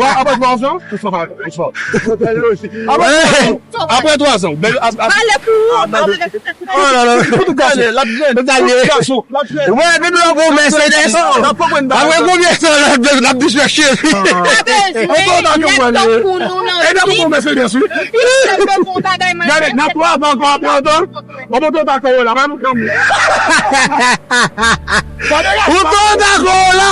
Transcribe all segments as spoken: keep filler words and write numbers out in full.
Wè, apre twa zan, ou fò pa, ou fò. Apre twa zan, apre twa zan, bèl, ap, ap, Pale pou ou, pale pou Oh la la, tout gason, l ap jwenn, tout gason, l ap jwenn. Wè, menm lè w gon Mercedes, apre konbyen tan l ap, l ap di chèche. Pa bezwen, nèg tankou nou nan vi. Mercedes, wi. Gade, nan twa zan ankò, apre antan, w ap monte ta Corolla, pa yon kanm. Ou tonn dakò la.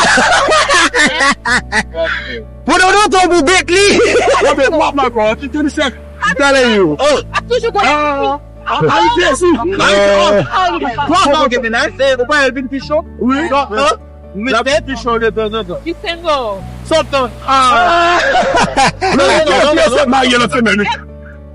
Pou nou nou tonn pou Bentley. Anbe, w ap makò, ti tenisè. Talè yo. Ap toujou konnen. Ayiti, si. Ayiti, oh. Twa zan, ok, menaj. Se, ou pa el vin pi cho? Wi. Mete pi cho de tanzantan. You single. Sòt tan. Ah. Non, non, non, non, non. Marye lòt semèn, wi.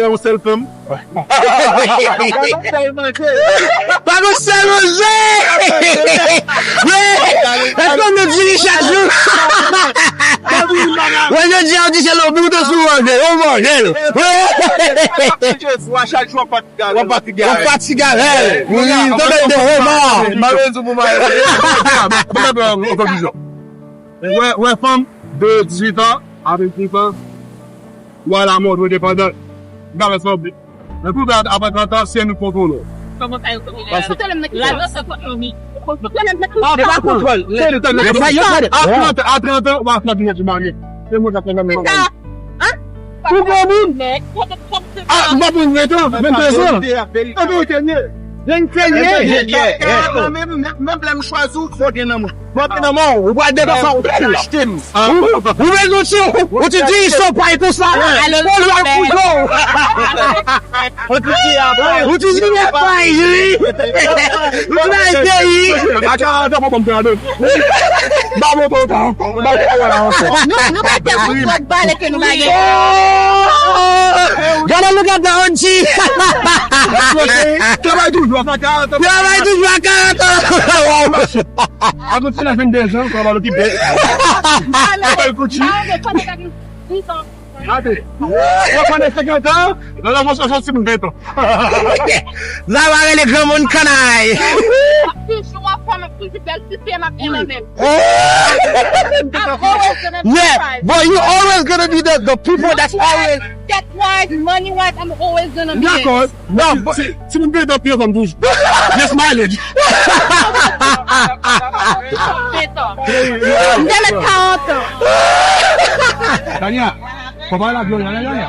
Pandan yon sèl fanm. Pa gon sèl manje! Wi! Èske nou diri chak jou? Wè, jodi a, w di se lòt, nou te sou manje, yon manje. Wi! Chak jou w ap fatige avè l. W ap fatige avè l. Wi, tande de Roma. Mwen, wè, wè fanm de dizuit an a vennsenk an, ou a la mòd, ou endepandan. Gade sa. Men pou apre trant an, se nou k kontwole w. Paske a trant an, a trant an, w a fè di mari. Se mwen k ap fè nan men. Ou granmoun? Ah, m pa pou venntrant an, venntrez an. Epi ou te nye. Venntrez ye. Menm lè m chwazi w, fò gen nan mwen. Mwen te nan mwen, ou pral depanse ou te achte m. Ou bezwen ti, ou ti di so pay konsa. Ou lwa koudo. Ou ti di men pay, wi. Ou ti bay peyi. A karant an, mwen te ade. Ba mwen kontan. Ba mwen kontan. Nou, nou pa te konn lòt valè ke nou pa gen. Gade nou gade la, O G. Travay toujou a karant an. Travay toujou a karant an. Avan ti laj vennde zan, kòman l okipe? Apèl Gucci. Gade. Ou konnen senkant an, nan lajan sòsòt si m venntrant. Sa va rele granmoun kanay. Toujou anfòm, toujou bèl, ti fè m ap gen nan men. Yeah, but you always gonna be the, the people that's always. Tèt wise, money wise, I'm always gonna be there. Dakò. Non, si, si nou vle tanpri ansanm toujou. Yes, mileage. M te met karant an. Tania, fò pale la, Gloria, Tania.